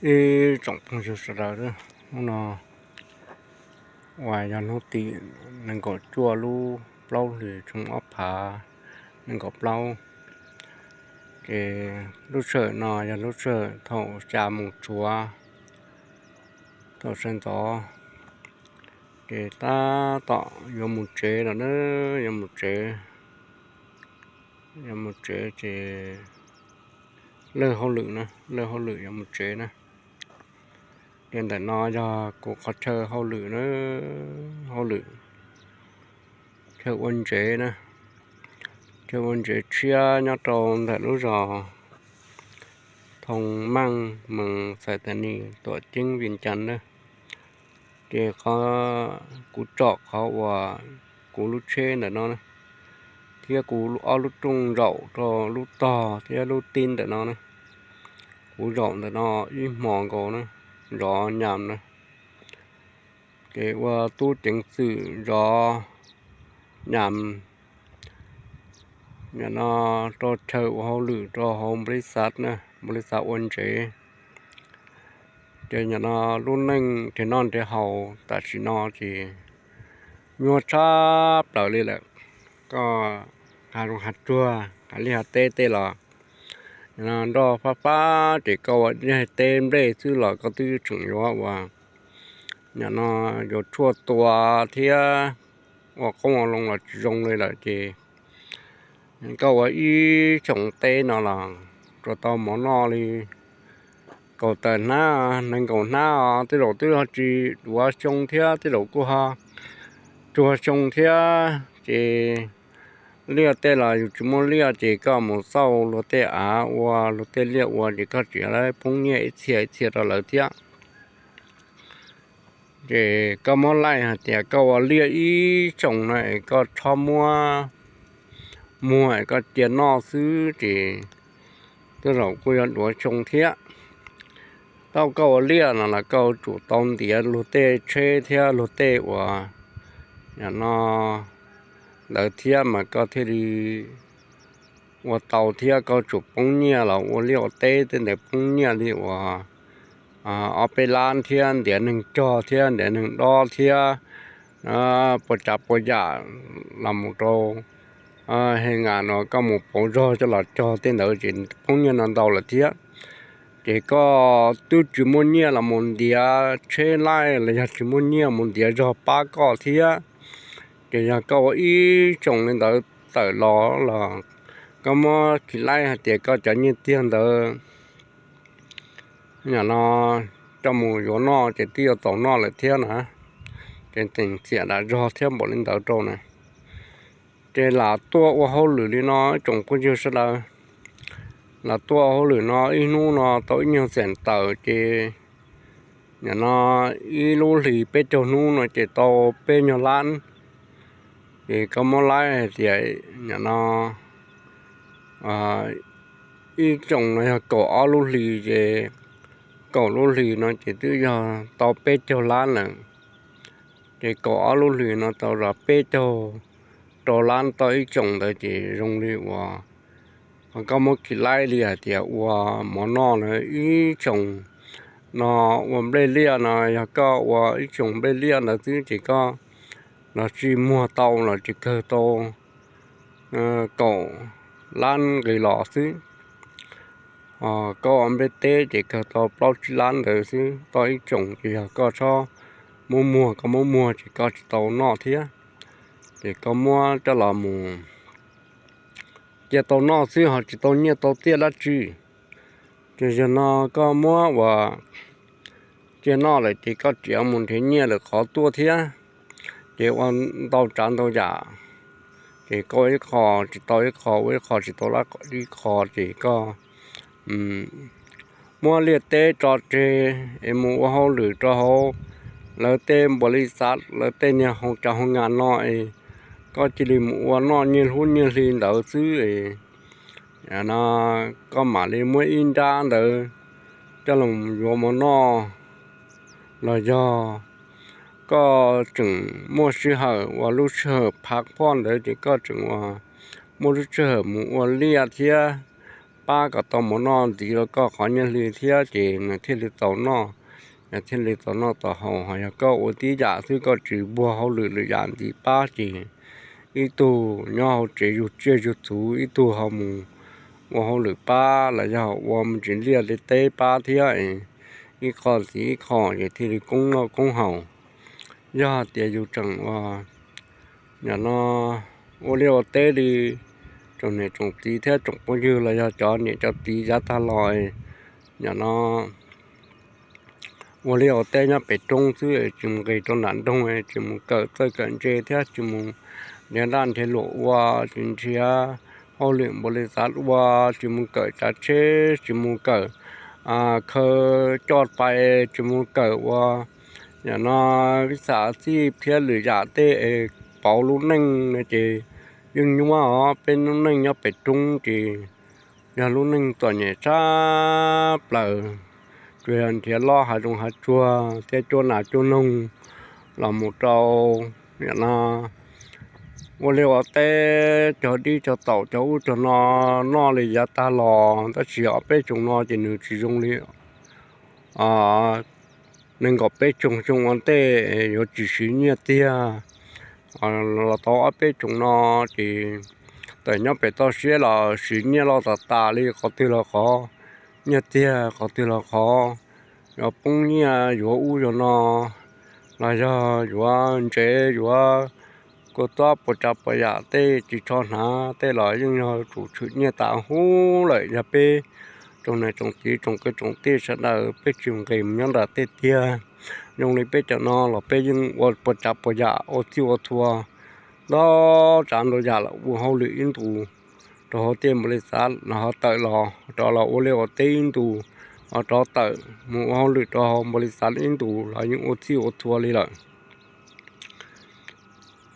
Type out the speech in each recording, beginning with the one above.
Ib tsoom phooj ywg sawv daws, hnub no uas yog hnub tim nees nkaum cuaj lub plaub hlis xyoo ob phav nees nkaum plaub, ces lub sij hawm no yog lub sij hawm thaum xya moos tsuav, thaum sawv ntxov, ces tab tom yuav mus tsev lawm na, yuav mus tsev, yuav mus tsev ces lawj hauj lwm na, lawj hauj lwm yuav mus tsev na. Ces ntawm no yog kuv qhov chaw hauj lwm na, hauj lwm, chaw ua ntsev na, chaw ua ntsev tshiab nyob rau ntawm lub zos Thoo Meej, moos Xais Tas Nis, tuam ceeb Vias Cas na. Ces qhov kuv tsom qhov uas kuv lub tsheb ntawm no na, thiab kuv ob lub rooj zaum rau lub tog thiab lub tib ntawm no na, kuv zaum ntawm no ib hmos nkaus na, zov nyam na. Ces ua tub ceev xwm zov nyam, nim no rau chaw ua hauj lwm rau hauv npau li xav na, npau li xav ua ntsev. Ces nim no lub neej nrhiav noj nrhiav haus tam sim no ces nyuaj tshaj plaws li lawm. Koj hav zoov hav tsuag, hav liaj hav teb tej los nroj fab fab, ces koj ua liaj teb nplej xwb los koj twb tseem yuav ua, nim no yuav tshuaj tua thiab ua qoob ua loo los tsis zoo li lawm ces koj ua ib xyoos teb no los tsuas tau mov noj li kaum tawm hnab, nees nkaum hnab os, tej zaum twb ho tsis duav xyoo thiab, tej zaum kuj ho tsuag xyoo thiab. Ces liaj tej los yus tsis muaj liaj ces koj mus xauj luag tej av ua, luag tej liaj ua ces koj tseem poob nyiaj ib txhia ib txhia rau lawv thiab. Ces koj muab laij hais tias koj ua liaj ib xyoos no es koj txhob muab muag es koj cia noj xwb ces tej zaum kuj yuav duav xyoo thiab. Tau koj ua liaj no los koj tsum tau ntiav luag tej tsheb thiab luag tej uas nim no ntawd thiab mas koj thiaj li ua tau thiab. Koj tsum poob nyiaj los ua liaj ua teb tej ntawd poob nyiaj li uas ob peb lab thiab, ntiav neeg cog thiab ntiav neeg dob thiab, puas tsav puas yam los mus rau he ngas no koj mus pauv zog coj los cog tej ntawd ces poob nyiaj no ntau lawm thiab. Ces koj twb tsis muaj nyiaj los mus ntiav tsheb laij los yog tsis muaj nyiaj mus ntiav zog pab koj thiab. Ces yog koj ua ib xyoos li ntawd tawm los los koj muab khi laij hais tias koj cov nyiaj tiag ntawd nim no coj mus yuav noj ces twb yuav txaus noj lawm thiab na. Ces tseem txiam dam zog thiab npaum li ntawd rau na. Ces lam tuaj ua hauj lwm li no ib tsoom phooj ywg sawv daws, lam tuaj ua hauj lwm no ib hnub no tau ib nyuag xees tawm ces nim no ib lub hlis peb caug hnub no ces tau peb nyuag lab. Ces koj muab laij hais tias nim no ib xyoos no yog kaum ob lub hlis ces kaum lub hlis no ces twb yog tau peb caug lab lawm. Ces kaum ob lub hlis no tau zov peb caug rau lab tau ib xyoos ntawd ces zoo li uas koj muab khi laij li hais tias ua mov noj na. Ib xyoos no ua nplej liaj no yog koj ua ib xyoos nplej liaj ntawd xwb ces koj los tsis muag tau los tsis kawg tau kaum lab nqis los xwb. Koj ua nplej teb ces kawg tau plaub tsib lab ntawd xwb tau ib xyoos. Ces yog koj txhob muab muag, koj muab muag ces koj tsis tau noj thiab. Ces koj muab coj los mus cia tau noj xwb ho tsis tau nyiaj tau txiaj dab tsi. Ces yog no koj muab ua cia noj lawm ces koj tseem mus nrhiav nyiaj lwm qhov tuaj thiab. Ces ua ntau tsav ntau yam, ces koj ib qho tsis tau ib qho, ua ib qho tsis tau ib qho ces koj muab liaj teb tso tseg es mus ua hauj lwm rau hauv lawv tej npau li xav, lawv tej niag hoo cov hoo nas no es koj cia li mus ua noj nyiaj hlub nyiaj hli ntawd xwb es no koj mam li muab ib nrab ntawd coj los yuav mov noj. Los yog koj tseem muaj sij hawm uas lub sij hawm phav phoj ntawd ces koj tseem ua, muaj lub sij hawm mus ua liaj thiab pab kom tau mov noj ntxiv rau koj qhov nyiaj hli thiab ces nws thiaj li txaus noj, nws thiaj li txaus noj txaus haus. Ho yog koj ua tib yam xwb koj tsis npuag hauj lwm lwm yam ntxiv pab ces ib tug nyob hauv tsev yug tsiaj yug txhuv, ib tug ho mus ua hauj lwm pab los yog ua mus tsev liaj li teb pab thiab, ib qho ntxiv ib qho ces thiaj li koob noj koob haus. Yog hais tias yus tseem ua, nim no ua liaj ua teb li tsoom niam tsoom txiv thiab tsoom phooj ywg los yog cov niam cov txiv yav tag los, nim no ua liaj ua teb nyob pem roob xwb, tsis mus nqis rau nram nroog, tsis mus kawm txawj kawm ntse thiab tsis mus nrhiav ntaj nrhiav luam ua, tsis nrhiav hauj lwm npaum li xav ua, tsis mus kawm tsav tsheb, tsis mus kawm khaws coj pais, tsis mus kawm ua, nim no vij xav txij thiab lwm yam tej es pauv lub neej no ces yeej nyuaj os. Peb lub neej nyob pem roob ces yog lub neej txom nyem tshaj plaws, tsuas yog nrhiav loj hav zoov hav tsuag thiab cuab nas cuab noog los mus rau, nim no ua liaj ua teb cog dib cog taum cog ub cog no noj li yav tag los, tab sis ob peb xyoos no ces nws tsis zoo li nees nkaum peb xyoo xyoo ua ntej yuav tsis siv nyiaj tiag. Los tau ob peb xyoos no ces tawm nyob pem toj siab los siv nyiaj loj tas tas li, qhov twg los qhov nyiaj tiag, qhov twg los qhov yuav poob nyiaj yuav ub yuav no los yog yuav ntsev yuav kua txob puas tsav puas yam tej tsis tshua hnav tej los yeej yog tsum tshwm nyiaj tas huv lawm. Yog peb tsoom niam tsoom txiv tsoom kwv tsoom tij sawv daws peb tsis nqis mus nyob nram tej tiag, zoo li peb cov no los peb yeej ua puas tsav puas yam ua txhij ua txhua ntau tsav ntau yam los ua hauj lwm ib ntus rau hauv tej npaum li xav los ho tawm los rov los ua liaj ua teb ib ntus, ho rov tawm mus ua hauj lwm rau hauv npaum li xav ib ntus los yeej ua txhij ua txhua li lawm.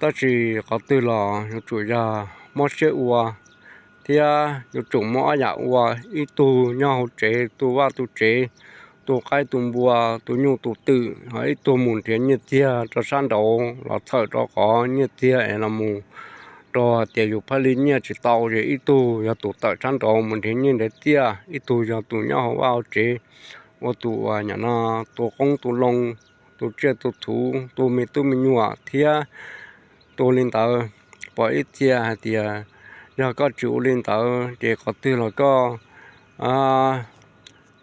Tab sis qhov twg los yuav tsum yog mob siab ua thiab yuav tsum muaj ob yam ua, ib tug nyob hauv tsev tu vaj tu tsev, tu qaib tu npua, tu nyuj tu twm, ho ib tug mus nrhiav nyiaj txiag rau sab nraud los txhawm rau qhov nyiaj txiag es los mus rau hais tias yus phaij li nyiaj tsis tau ces ib tug yog tus tawm sab nraud mus nrhiav nyiaj nrhiav txiaj, ib tug yog tus nyob hauv vaj hauv tsev ua tus uas nim no tu qoob tu loo, tu tsiaj tu txhuv, tu me tub me nyuam thiab tu li ntawd. Pom ib txhia hais tias yog koj tsis ua li ntawd ces qhov twg los koj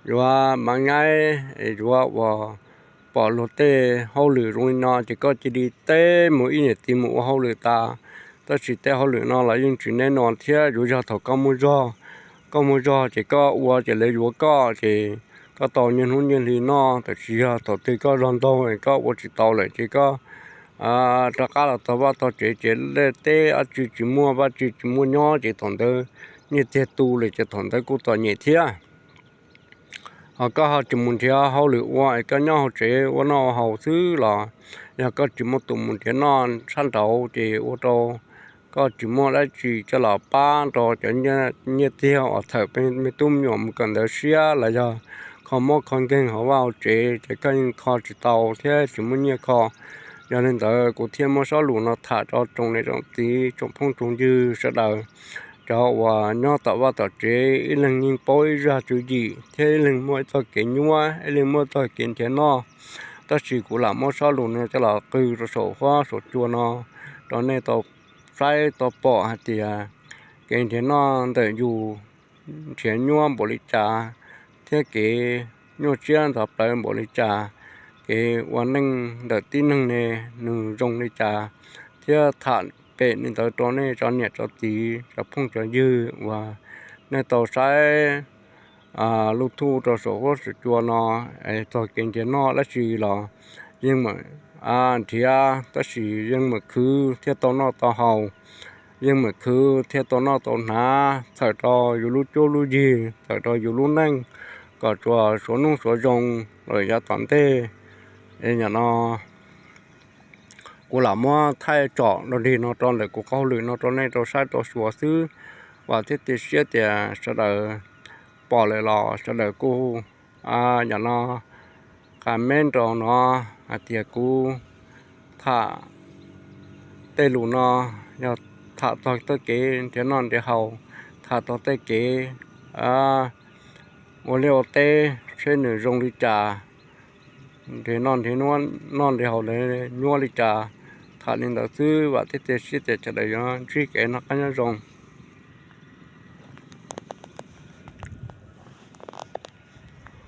yuav mam nyaib, yuav uas pom luag tej hauj lwm zoo li no ces koj cia li teb mus ib niam txiv mus ua hauj lwm tas. Tab sis tej hauj lwm no los yeej tsis neb no thiab, yuav yog thaum koj muaj zog, koj muaj zog ces koj ua ces lawv yuav koj ces koj tau nyiaj hnub nyiaj hli noj. Tab sis yog thaum twg koj zog ntaug koj ua tsis tau lawm ces koj rov qab los txog vaj txog tsev ces liaj teb dab tsi tsis muaj, vaj tsi tsis muaj nyob ces thaum ntawd nyiaj txiag tu lawm ces thaum ntawd kuj txom nyem thiab. Ho koj ho tsis mus nrhiav hauj lwm ua es koj nyob hauv tsev ua noj ua haus xwb los yog koj tsis muaj tus mus nrhiav noj sab nraud ces ua rau koj tsis muaj dab tsi coj los pab rau cov nyiaj txiag uas txhawm me tub me nyuam mus kawm ntawv siab los yog kho mob kho nkeeg hauv vaj hauv tsev ces koj yeej kho tsis tau thiab tsis muaj nyiaj kho. Yog li ntawd kuv thiaj muab sob lus no tham rau tsoom niam tsoom txiv tsoom phooj tsoom ywg sawv daws, cov uas nyob tom vaj tom tsev ib leeg yeej paub ib zaj tswv yim thiab ib leeg muaj ib txoj kev nyuaj ib leeg muaj txoj kev nrhiav noj. Tab sis kuv lam muab sob lus no coj los qw rau saum huab saum cua no rau nej tau saib tau pom hais tias kev nrhiav noj ntawm yus nrhiav nyuaj npaum li cas thiab kev nyuaj siab ntxhov plawv npaum li cas, kev ua neej ntawm tib neeg ne nws zoo li cas, thiab tham pem li ntawd rau nej tsoom niam tsoom txiv tsoom phooj tsoom ywg uas nej tau saib lub thuj rau saum huab saum cua no, txog kev nrhiav noj dab tsi los yeej meem nrhiav tab sis yeej meem khwv thiaj tau noj tau haus, yeej meem khwv thiaj tau noj tau hnav txhawm rau yus lub cuab lub yig, txhawm rau yus lub neej kom tsuas suav nuj suav zoo lawm yav tom ntej. Nim no kuv lam muab thaij tsom dog dig no rau ntawm kuv qhov hauj lwm no rau nej tau saib tau xyuas xwb, vam thiab cia siab tias sawv daws pom lawm los sawv daws kuj nim no comment rau no hais tias kuv tham tej lus no yog tham txog tej kev nrhiav noj nrhiav haus, tham txog tej kev ua liaj ua teb seb nws zoo li cas, nrhiav noj nrhiav haus lawv nyuaj li cas. Tham li ntawd xwb vam thiab cia siab tias sawv daws yuav ntsib kev noj qab nyob zoo.